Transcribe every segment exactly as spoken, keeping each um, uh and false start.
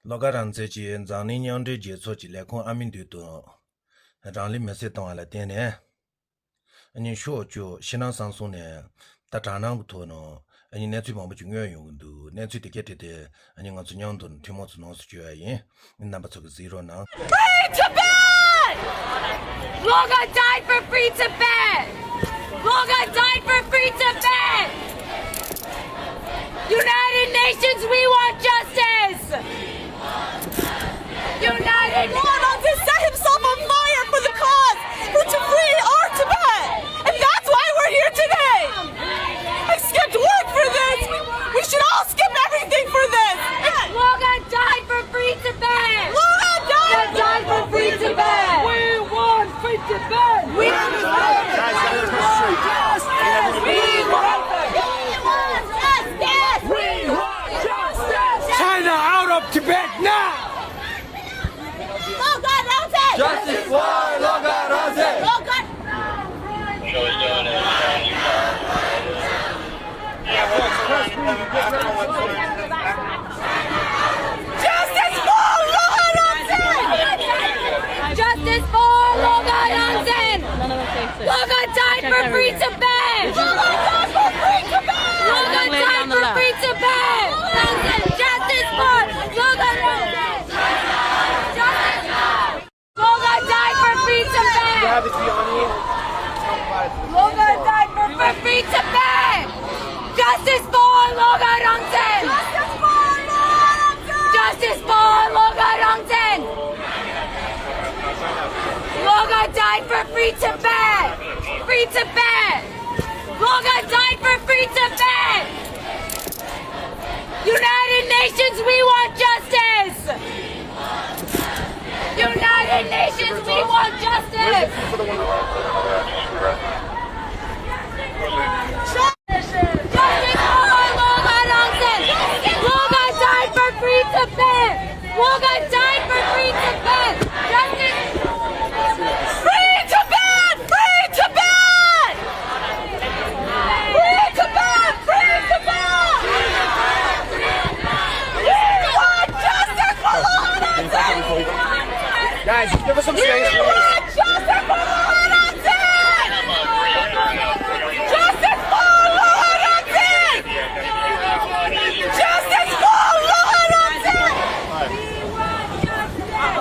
བློ་དགའ་རང་བཙན་གྱིས་འཛམ་གླིང་མཉམ་འབྲེལ་རྒྱལ་ཚོགས་ཀྱི་ལས་ཁུངས་ཨ་མི་འདུས་དང་། རང་ལུས་མེར་སྲེག་བཏང་བ་ལ་བརྟེན་ནས། ཨ་ནི་ཤོག་བཅུ་ཕྱི་ནང་གསང་གསུམ་ནས་ད་དྲག་སྣང་གི་ཐོག་ནས་ཨ་ནི་གནས་ཚུལ་མང་པོ་ཅིག་མངོན་ཡོང་གི་འདུག་གནས་ཚུལ་དེ་གའི་ཐད་དེ་ཨ་ནི་ང་ཚོ་མཉམ་དུ་ཐུན་མོང་ཚོ་ནང་སུ་བཅོས་ཡ་ཡིན། རྣམ་པ་ཚོ་གིས་གཟིགས་རོགས་གནང་། Free Tibet! Loga died for free Tibet! Loga died for free Tibet! United Nations, we want justice! United Nations! He set himself on fire for the cause, for to free our Tibet! And that's why we're here today! I skipped work for this! We, we should all skip everything for this! Loga died for free Tibet! Loga died for free Tibet! We want free Tibet! We want justice! We want justice! We want justice! China out of Tibet now! Loga Rangsen! Justice for Loga Rangsen! Loga Justice for Loga Rangsen! Justice for Loga Rangsen! Loga died for free Tibet! Loga died for free Tibet! Loga died for free Tibet! Rangsen, justice for Loga Rangsen! Justice for Loga died for free Tibet! Loga died for, for free Tibet! Justice for Loga Rangsen! Justice for Loga Rangsen! Loga died for free Tibet! Free Tibet! Loga died for free Tibet! United Nations, we want justice! United Nations, we want justice! Justice for Loga Rangsen! Loga died for free Tibet! Loga died for free Tibet! Justice! Free Tibet! Free Tibet! Free Tibet! Free Tibet! We want justice for Loga Rangsen! Guys, give us some space, please. We want justice for Loga Rangsen! Justice for Loga Rangsen! Justice for Loga Rangsen!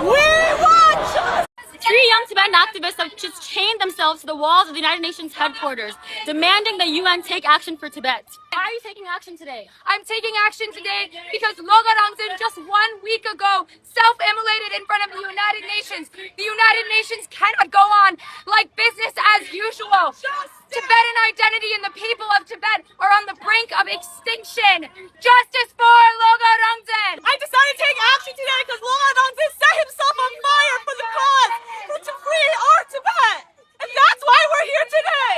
We want justice! Three young Tibetan activists have just chained themselves to the walls of the United Nations headquarters, demanding the U N take action for Tibet. Why are you taking action today? I'm taking action today because Loga Rangsen just one week ago self-immolated in front of the United Nations. The United Nations cannot go on like business as usual. Tibetan identity and the people of Tibet are on the brink of extinction. Justice for Loga Rangzen! I decided to take action today because Loga Rangzen set himself on fire for the cause, for to free our Tibet. And that's why we're here today.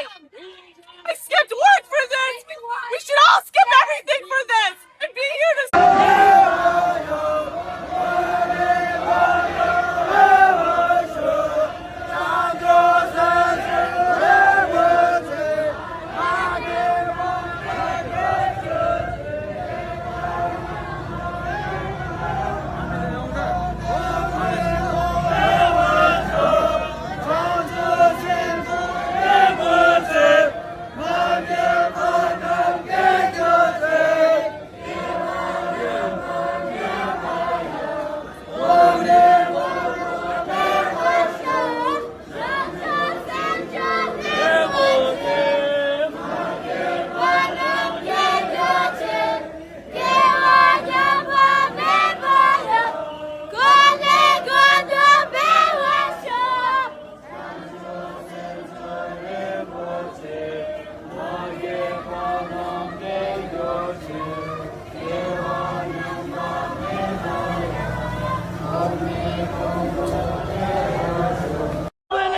I skipped work for this. We should all skip everything for this.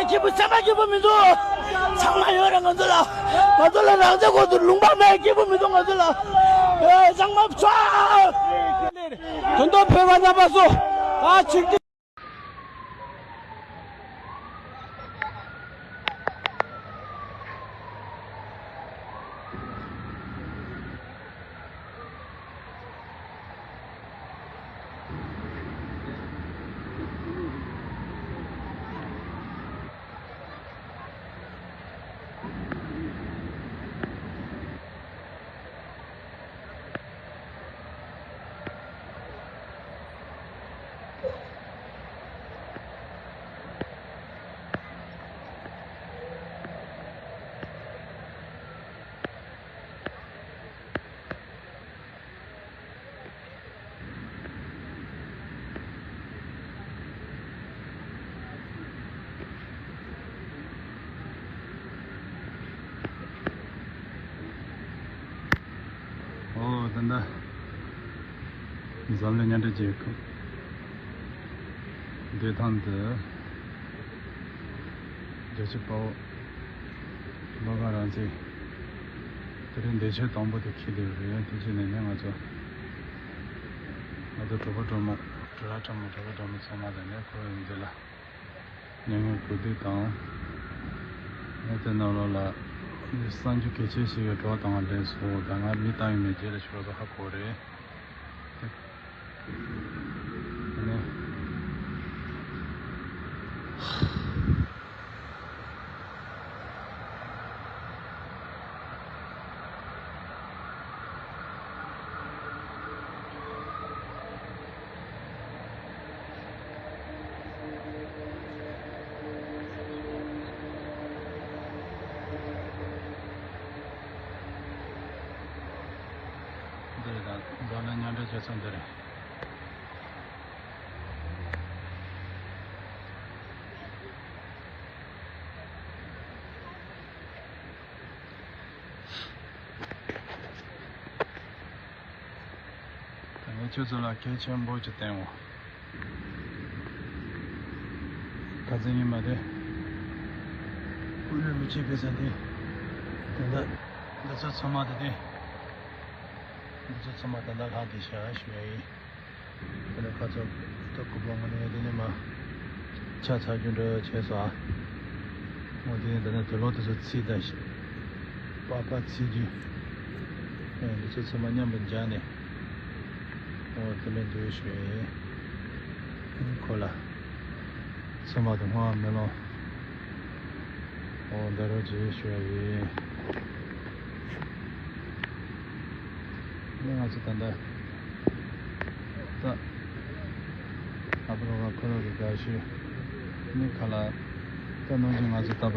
ང་སྐྱིད་པོ་ཚང་མ་སྐྱིད་པོ་མི་འདུག་ཚང་མ་ཡོད་རེད་ང་ཚོ་ལ། ང་ཚོ་ལ་རང་བཙན་དགོས་འདུག་ལུང་པ་མེད་སྐྱིད་པོ་མི་འདུག་ང་ཚོ་ལ། ཨེ་ཚང་མ་ཚོ། དོན་དུ་ཕེབས་པ་རྣམ་པ་ཚོ། ཨ་ཆིག་སྒྲིལ། འཛམ་གླིང་མཉམ་འབྲེལ་རྒྱལ་ཁབ་བདེ་ཐང་དུ་རྒྱལ་གཅེས་དཔའ་བོ་བློ་དགའ་རང་བཙན་དེ་རིང་འདས་མཆོད་དང་པོ་དེ་འཁེལ་བསྡད་ཡོད་རེད། དེ་བྱས་ནས་ནི་ང་ཚོ་ང་ཚོ་གྲོགས་པོ་གྲོགས་མོ་གྲོགས་ར་གྲོགས་མོ་གྲོགས་པོ་གྲོགས་མོ་ཚང་མ་དང་ནས་ཁོ་རང་འདི་ལ་མྱ་ངན་གུས་འདུད་དང་། ངས་དེ་ནང་ལོགས་ལ་གསར་འགྱུར་གལ་ཆེ་ཞིག་གི་སྒྲོག་དང་ལས་སོ་ད་ང་མི་བཏང་ཡོད་མེད་རྗེས་ལ་ཤོར་བ་ཧ་གོ་རེད། དེ་ནས། འདི་རེད་ད། འཛམ་གླིང་མཉམ་འབྲེལ་རྒྱལ་ཚོགས་འདི་རེད། ད་ངས་ཁྱོད་ཚོ་ལ་གལ་ཆེན་པོ་ཅིག་བསྟན་འོང་། ཁ་སང་ཉི་མ་དེ་ཀུ་ལུ་མི་ཆེ་བེ་ས་དེ་དེ་འདྲ་འདི་ཚོ་ཚང་མ་དེ་དེ་འདི་ཚོ་ཚང་མ་ད་ལྟ་ལྷག་དེ་བཞག་ཞུ་ཡ་ཡིན། དེ་ནས་ཁ་ཚོ་ད་ཀུ་པོ་ང་ནས་དེ་ནས་མ་ཆ་ཚ་རྒྱུ་འདྲ་བྱས་སོ་ཨ། འོ་དེ་ནས་དེ་ནས་དུ་ལོག་དེ་ཚོ་ཚིག་ད་ཤི་པགས་པ་ཚིག་རྒྱུ་ཨེ་འདི་ཚོ་ཚང་མ་མཉམ་པོ་སྦྱར་ནས་འོ་དེ་འདྲ་འདུག་ཞུ་ཡ་ཡིན། ཁོ་ལ། ཚང་མ་དང་སྔོན་མེ་ལོང་འོ་འདི་རུ་རྗེས་ཞུ་ཡ་ཡིན། ནི་ང་ཚོ་ད་ལྟ་ད་ཨ་བུ་རོ་བ་ཁོ་རོ་གི་དགའ་ཤོས་ནི་ཁ་ལ་ད་ནང་བཞིན་ང་ཚོ་ད་པ་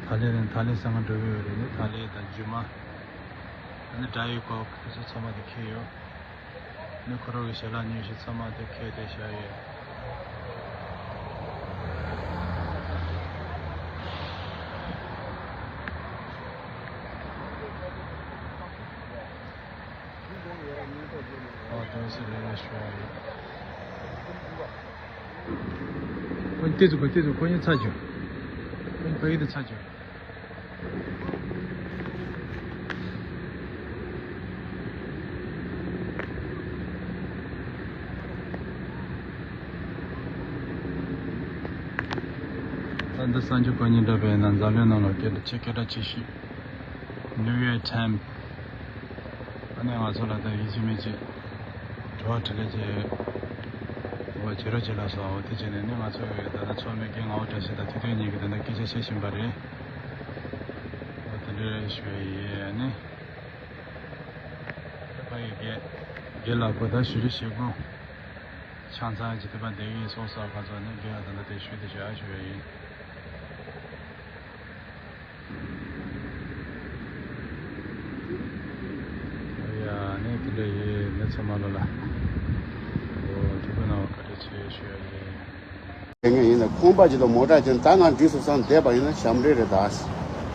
ད་ལེ་རེད། ད་ལེ་ས་ང་འགྲོ་གི་ཡོད་རེད། ནི་ད་ལེ་དང་རྒྱུ་མ་ནི་སྒྲ་ཡི་གོ་དེ་ཚོ་ཚང་མ་དེ་ཁེལ་ཡོད། ནི་ཁོ་རང་གི་ཞལ་ལག་ཉོས་ཤིང་ཚང་མ་དེ་ཁྱེར་ཏེ་བཞག་ཡོད། ཨོ་དེ་སི་རེ་རེ་ཞུ་ཡ་ཡོད། ཁོ་ཏི་ཙུ་ཁོ་ཏི་ཙུ་ཁོ་གཉིས་ཚ་རྒྱུ། ཁོ་གཉིས་ཕ་གི་དེ་ཚ་རྒྱུ། ད་འདི་གསར་འགྱུར་གང་ཡིན་འདྲ་བས་ན་འཛམ་གླིང་ནང་ལ་སྐད་ཆ་སྐད་གྲགས་ཆེ་ཤོས་ནིའུ་ཡོག་ཊའིམ། ཨ་ནི་ང་ཚོ་ལ་ད་ཡིད་ཆེས་མེད་ཅིག་དྲི་བ་དྲིས་ལན་བྱེད། འོ་བྱེད་རོགས་བྱེད་ལ་སོ། འོ་དེ་བྱས་ནས་ནི་ང་ཚོ་ཡོད་ད་ལྟ་ཚོགས་མི་རྒན་ངག་དབང་བཀྲ་ཤིས་དང་ཐུབ་བསྟན་གཉིས་ཀྱིས་ད་ལྟ་སྐད་ཆ་བཤད་བཞིན་པ་རེད། འོ་དེ་འདྲ་ཞུ་ཡ་ཡིན། ཨ་ནི་ད་ཕ་ཡི་རྒན་རྒན་ལགས་ཁོ་ད་ཞུ་རི་ཞེ་དགུ་ཆང་ཚང་གི་དེ་པ་འདེགས་ཡིན་སོང་ས་ཁ་ཚོ་ནི་རྒན་ལགས་ད་ལྟ་དེ་ཞུ་དེ་བྱ་ཞུ་ཡ་ཡིན། ཡ་ནི་དེ་འདྲ་ཡིན་ནི་ཚང་མ་ལོ་ལ། འོ་ཐུགས་ཁུར་གནང་བ་བཀའ་དྲིན་ཆེ་ཞུ་ཡ་ཡིན། དེ་ངས་ཡིན་ན་ཁང་པ་ཅིག་དང་མོ་ཊ་ཅིག་ད་ང་འགྲིག་སོང་བསམ་བསྡད་པ་ཡིན་ན་ཞབས་འདྲེན་རེད་ད།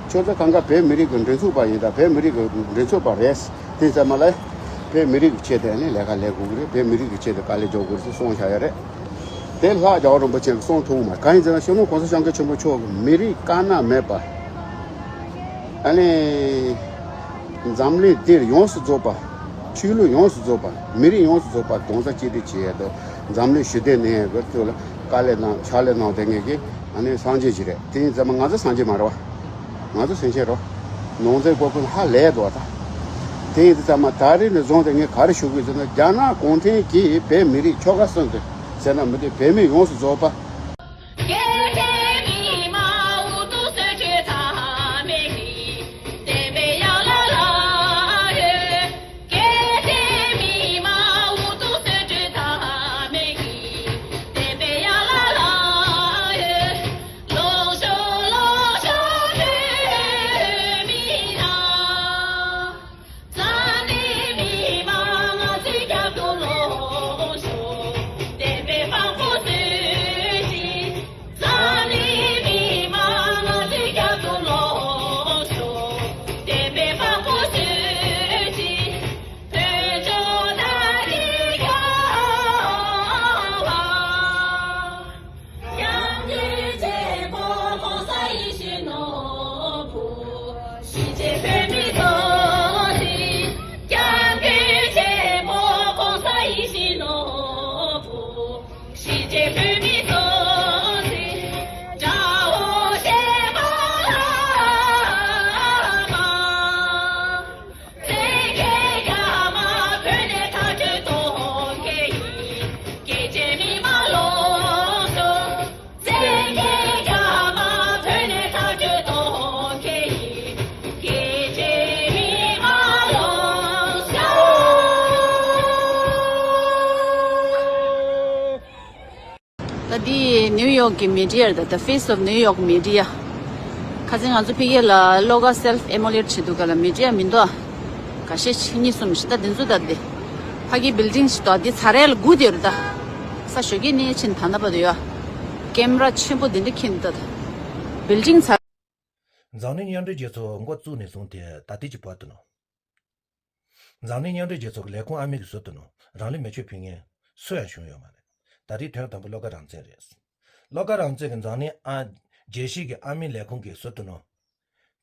ཁྱོད་ཚོ་གང་ག་བོད་མི་རིགས་ཀྱི་མགྲིན་ཚབ་པ་ཡིན་ད། བོད་མི་རིགས་ཀྱི་མགྲིན་ཚབ་པ་རེད། དེ་ཙམ་མ་ལས་བོད་མི་རིགས་ཀྱི་ཆེད་དུ་ནི་ལས་ཀ་ལས་དགོས་ཀྱི་རེད། བོད་མི་རིགས་ཀྱི་ཆེད་དུ་དཀའ་ལས་རྒྱག་དགོས་རེད་ཟེར་གསུངས་བཞག་ཡ་རེད། དེ་ལྷག་རྒྱལ་བ་རིན་པོ་ཆེ་གིས་གསུངས་ཐུབ་མ་གང་ཡིན་ཟེར་ན་སྤྱི་ནོར་གོང་ས་སྐྱབས་མགོན་ཆེན་པོ་མཆོག་གིས་མི་རིགས་དཀར་ནག་མེད་པ། ཨ་ནི། འཛམ་གླིང་འདིར་ཡོངས་སུ་རྫོགས་པ། ཆོས་ལུགས་ཡོངས་སུ་རྫོགས་པ། མི་རིགས་ཡོངས་སུ་རྫོགས་པ་གདུང་སེམས་གཅིག་སྒྲིལ་བྱེད་ཡས་དང་འཛམ་གླིང་ཞི་བདེ་གནས་ཡས་ཀྱི་ཐོག་ལ་དཀའ་ལས་གནང་ཕྱག་ལས་གནང་བསྡད་མཁན་གྱི་ཨ་ནི་སངས་རྒྱས་ཅིག་རེད། དེ་ཡིན་ཙང་ང་ཚོ་སངས་རྒྱས་མ་རེད་བ། ང་ཚོ་སེམས་ཅན་རེད་བ། ནང་བསྟན་སྐོར་ཀུན་ཧ་ལས་འདུག་བ་ད། དེ་ཡིན་ཙང་མ་ད་རེས་ནས་བཟུང་སྟེ་ངས་ག་རེ་ཞུ་དགོས་ཟེར་ན་རྒྱ་ནག་གུང་ཁྲན་གྱིས་བོད་མི་རིགས་ཆོལ་ཁ་གསུམ་དུ་ཟེར་ན་མི་འདུག་བོད་མི་ཡོངས་སུ་རྫོགས་པ། འདི་ནིའུ་ཡོག་གི་མི་ཌི་ཡ་རེད། ད་The Face of New York Media། ཁ་སང་ང་ཚོ་ཕ་གི་ལ་ལོག་ག་སེལ་ཕི་ཨེ་མོ་ལེ་ཊི་བྱེད་དུས་ག་ལ་མི་ཌི་ཡ་མི་འདུག་ག་ཤེད་ཆེ་གཉིས་གསུམ་ཞིག་ད་འདི་ཚོ་ད་འདི་ཕ་གི་བིལ་ཌིང་ཞིག་འདུག་འདི་ཚ་རལ་སྒུག་དེ་རུ་ད་ས་ཞོགས་ཀྱི་ནི་ཕྱིན་ད་ན་བ་དུ་ཡོད། ཀེམ་ར་ཆེན་པོ་འདི་འདྲ་ཁྱེར་ད་བིལ་ཌིང་ཚ། འཛམ་གླིང་མཉམ་འབྲེལ་རྒྱལ་ཚོགས་འགོ་བཙུགས་ནས་བཟུང་སྟེ་ད་ལྟའི་ཅི་བར་དུ་ནོ། འཛམ་གླིང་མཉམ་འབྲེལ་རྒྱལ་ཚོགས་ཀྱི་ལས་ཁུངས་ཨ་མི་གིས་ཟུར་དུ་ནོ་རང་ལུས་མེ་མཆོད་ཕུལ་མཁན་སུ་ཡང་བྱུང་ཡོད་མ་རེད། ད་རེས་དོན་དམ་པ་བློ་དགའ་རང་བཙན་རེད། བློ་དགའ་རང་བཙན་གྱི་འཛམ་གླིང་ཨ་རྒྱལ་སྤྱིའི་གི་ཨ་མི་ལས་ཁུངས་ཀྱིས་ཟུར་དུ་ནོ།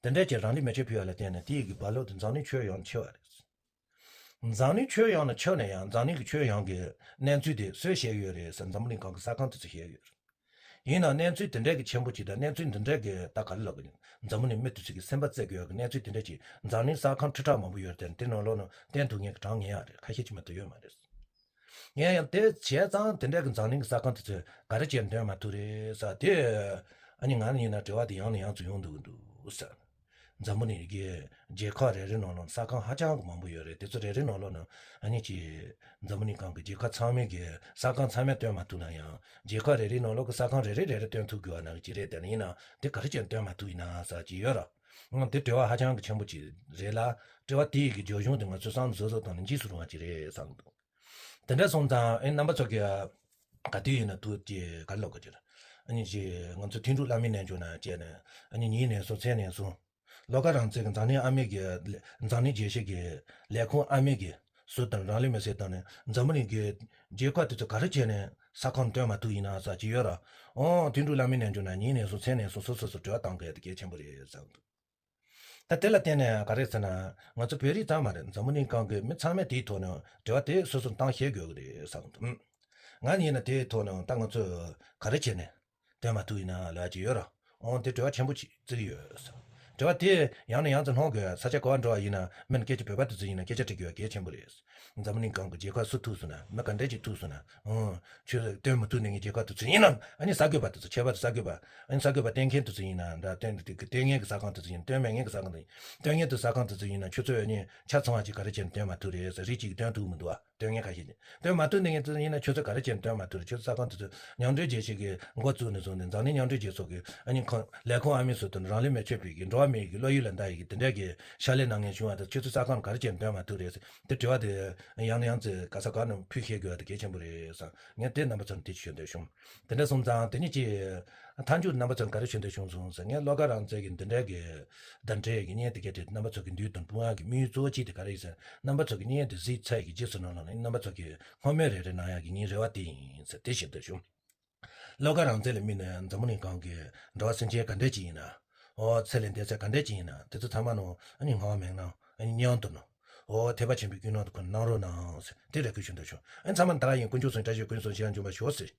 དེ་འདྲ་ཅིག་རང་ལུས་མེ་མཆོད་ཕུལ་བ་ལ་བརྟེན་ནས་དེའི་གི་རྦ་ཀློག་དེ་འཛམ་གླིང་ཁྱོན་ཡོངས་ཆེ་བ་རེད། འཛམ་གླིང་ཁྱོན་ཡོངས་ནས་ཆགས་ནས་ཡང་འཛམ་གླིང་གི་ཁྱོན་ཡོངས་ཀྱི་གནས་ཚུལ་དེ་སུས་ཤེས་ཡོད་རེད་ཟེར་འཛམ་བུ་གླིང་སྒང་གི་གསར་ཁང་དེ་ཚོས་ཤེས་ཡོད་རེད། ཡིན་ནའང་གནས་ཚུལ་དེ་འདྲའི་གི་ཆེན་པོ་ཅིག་དང་གནས་ཚུལ་འདི་འདྲའི་གི་ད་ག་རེ་ལབ་དགོས་རེད། འཛམ་བུ་གླིང་མི་དེ་ཚོ་གི་སེམས་པ་རྩེ་དགོས་ཡོད་གི་གནས་ཚུལ་དེ་འདྲ་ཅིག་འཛམ་གླིང་གསར་ཁང་ཁྲི་ཕྲག་མང་པོ་ཡོད་རེད་དེ་དེ་ནང་ལོགས་ནང་བསྟན་ཐུབ་མཁན་གི་གྲངས་ངེས་ཡག་རེད། ཁ་ཤས་ཅིག་མ་གཏོགས་ཡོད་མ་རེད། ངས་ཡང་དེ་བྱས་ཙང་དེ་འདྲ་གི་འཛམ་གླིང་གི་གསར་ཁང་དེ་ཚོས་ག་རེ་བྱས་འདོན་མ་ཐུབ་རེད་ཟེར་དེ། ཨ་ནི་ང་ནི་ཡིན་ན་དྲི་བ་དེ་ཡང་ནས་ཡང་དུ་ཡོང་འདུག་གི་འདུག་ཟེར། འཛམ་བུ་གླིང་གི་རྒྱལ་ཁབ་རེ་རེ་ནང་ལོགས་གསར་ཁང་ཧ་ཅང་གི་མང་པོ་ཡོད་རེད། དེ་ཚོ་རེ་རེ་ནང་ལོགས་ནང་ཨ་ནི་ཅི་འཛམ་བུ་གླིང་སྒང་གི་རྒྱལ་ཁབ་ཚང་མའི་གི་གསར་ཁང་ཚང་མས་སྟོན་མ་ཐུབ་ན་ཡང་རྒྱལ་ཁབ་རེ་རེ་ནང་ལོགས་གི་གསར་ཁང་རེ་རེ་རེ་རེ་སྟོན་ཐུབ་དགོས་པ་ནང་གི་ཅི་རེད། དེ་ནི་ཡིན་ན་དེ་ག་རེ་བྱས་སྟོན་མ་ཐུབ་ཡིན་ན་ཟེར་གྱི་ཡོད་ར། ཨང་དེ་དྲི་བ་ཧ་ཅང་གི་ཆེན་པོ་ཅིག་རེད་ལ། དྲི་བ་དེ་ཡི་གི་རྒྱབ་ལྗོངས་དེ་ང་ཚོས་བསམ་བློ་གཟབ་གཟབ་བཏང་ནས་འཇིགས་སུ་རུང་བ་ཅིག་རེད་བསམ་གྱི་འདུག་དེ་འདྲ་སོང་ཙང་ཨེ་རྣམ་པ་ཚོ་གི་ག་དུས་ཡིན་ན་ཐུག་ཅེས་ག་ལོག་གི་ཅིག་ཨ་ནི་ཅི་ང་ཚོ་ཐུན་དྲུག་བླ་མའི་རྣལ་འབྱོར་ནང་བཅས་ནས་ཨ་ནི་ཉིན་ནས་སོང་མཚན་ནས་སོང་། ལོ་ཀ་རང་བཙན་གྱི་འཛམ་གླིང་ཨ་མེ་གི་འཛམ་གླིང་རྒྱལ་སྤྱི་གི་ལས་ཁུངས་ཨ་མེ་གི་ཟུར་དང་རང་ལུས་མེ་སྲེག་བཏང་ནས་འཛམ་བུ་གླིང་གི་རྒྱལ་ཁབ་དེ་ཚོ་ག་རེ་བྱས་ནས་ས་ཁང་སྟོན་མ་ཐུབ་ཡིན་ན་ཟེར་གྱི་ཡོད་ར། ཨོ་ཐུན་དྲུག་བླ་མའི་རྣལ་འབྱོར་ནང་ཉིན་ནས་སོང་མཚན་ནས་སོང་སོ་སོ་སོ་དྲི་བ་བཏང་དགོས་ཡ་དེ་གལ་ཆེན་པོ་རེད་བསམ་འདུག་ད་དེ་ལ་བརྟེན་ནས་ག་རེ་ཟེར་ན་ང་ཚོ་བོད་རིགས་ཙམ་མ་རེད། འཛམ་བུ་གླིང་སྒང་གི་མི་ཚང་མས་དེའི་ཐོག་ནས་དྲི་བ་དེ་སོ་སོར་བཏང་ཤེས་དགོས་ཀྱི་རེད་བསམ་འདུག་ང་ཡིན་ན་དེའི་ཐོག་ནས་ད་ང་ཚོས་ག་རེ་བྱས་ནས་སྟོན་མ་ཐུབ་ཡིན་ན་ལབ་ཀྱི་ཡོད་ར། འོང་དེ་དྲི་བ་ཆེན་པོ་ཅིག་བརྩི་གི་ཡོད། དྲི་བ་དེ་ཡང་ནས་ཡང་དུ་སློང་དགོས། ས་ཆ་ག་བ་འགྲོ་བ་ཡིན་ན་མིན་སྐད་ཆ་བོད་པ་དེ་ཚོ་ཡིན་ན་སྐད་ཆ་དྲི་དགོས་གལ་ཆེན་པོ་རེད། འཛམ་གླིང་སྒང་གི་རྒྱལ་ཁབ་སུ་ཐུག་སོང་ན་མི་ག་འདྲ་ཅིག་ཐུག་སོང་ན་འོང་ཆོས་སྟོན་མི་ཐུབ་ནས་ངའི་རྒྱལ་ཁབ་དེ་ཚོ་ཡིན་ན་ཨ་ནི་གསར་འགོད་པ་དེ་ཚོ་ཁྱད་པར་དུ་གསར་འགོད་པ་ཨ་ནི་གསར་འགོད་པ་སྟོན་མཁན་དེ་ཚོ་ཡིན་ན་འདྲ་སྟོན་སྟོན་མཁན་གྱི་གསར་ཁང་དེ་ཚོ་ཡིན་སྟོན་མེད་མཁན་གྱི་གསར་ཁང་དེ་ཡིན་སྟོན་མཁན་དེ་གསར་ཁང་དེ་ཚོ་ཡིན་ན་ཁྱོད་ཚོས་ཨ་ནི་ཆ་ཚང་བ་ཅིག་ག་རེ་བྱས་ནས་སྟོན་མ་ཐུབ་རེད་ཟེར་རིགས་གཅིག་གིས་སྟོན་ཐུབ་མི་འདུག་བ། སྟོན་མཁན་ཁ་ཤས་ཀྱིས་སྟོན་མ་ཐུབ་ནས་ངས་ཡིན་ན་ཆུ་ཚོད་ག་རེ་བྱས་ནས་སྟོན་མ་ཐུབ་རེད། ཆུ་ཚོད་ས་ཁང་དེ་ཚོ་མཉམ་འབྲེལ་རྒྱལ་སྤྱི་གི་འགོ་བཙུགས་ནས་བཟུང་ནས་འཛམ་གླིང་མཉམ་འབྲེལ་རྒྱལ་ཚོགས་ཀྱི་ཨ་ནི་ཁོང་ལས་ཁུངས་ཨ་མི་སུ་དང་རང་ལུས་མེ་མཆོད་པའི་གི་འགྲོ་བ་མིའི་གི་བློ་ཡུལ་ལ་འདའ་ཡི་གི་དེ་འདྲས་ཀྱི་ཕྱག་ལས་གནང་མཁན་བྱུང་བ་དང་ཆུ་ཚོད་ས་ཁང་ག་རེ་བྱས་ནས་སྟོན་མ་ཐུབ་རེད་ཟེར་དེ་དྲི་བ་དེ་ཡང་ནས་ཡང་ཚེ་ག་ས་ག་ནས་ཕུལ་ཤེས་དགོས་པ་དེ་གལ་ཆེན་པོ་རེད་བསམ། ངས་དེ་རྣམ་པ་ཚོར་འདི་ཞུ་འདོད་བྱུང་། དེ་འདྲ་སོང་ཙང་དེ་ནི་ཅི། མཐའ་མཇུག་རྣམ་པ་ཚོར་ག་རེ་ཞུ་འདོད་བྱུང་སོང་ཟེར་ངས་བློ་དགའ་རང་བཙན་གྱི་འདི་འདྲའི་གི་བརྡ་འདྲའི་གི་བརྙན་དེ་གལ་ཏེ་རྣམ་པ་ཚོ་གི་མདུན་དུ་སྤུངས་ཡག་གི་དམིགས་ཡུལ་གཙོ་བོ་གཅིག་དེ་ག་རེ་ཡིན་ཟེར་རྣམ་པ་ཚོ་གི་བརྙན་དེ་གཟིགས་ཚར་གི་རྗེས་སུ་ནང་ལོགས་ནས་རྣམ་པ་ཚོ་གི་སྔོན་མའི་རེ་རེ་གནང་ཡག་གི་ངའི་རེ་བ་དེ་ཡིན་ཟེར་དེ་ཞུ་འདོད་བྱུང་། བློ་དགའ་རང་བཙན་ལ་དམིགས་ནས་འཛམ་བུ་གླིང་སྒང་གི་འགྲོ་བ་སེམས་ཅན་ག་འདྲས་ཅིག་ཡིན་ན། ཨོ་ཚེ་ལས་འདས་ཚད་ག་འདྲས་ཅིག་ཡིན་ན་དེ་ཚོ་ཚང་མ་ནང་ཨ་ནི་ངག་མེད་ན་ཨ་ནི་མཉམ་དུ་ནང་ཨོ་ཐེག་པ་ཆེན་པོའི་ཀུན་སློང་དུ་ཁོ་ན་གནང་རོགས་གནང་ཟེར་དེ་རེ་སྐུལ་ཞུ་འདོད་བྱུང་། ཨ་ནི་ཚང་མ་ད་ག་ཡིན། དཀོན་མཆོག་གསུམ་བཀྲ་ཤིས་ཀུན་སོང་ཞེས་འབྱུང་བར་ཤོག་ཟེར།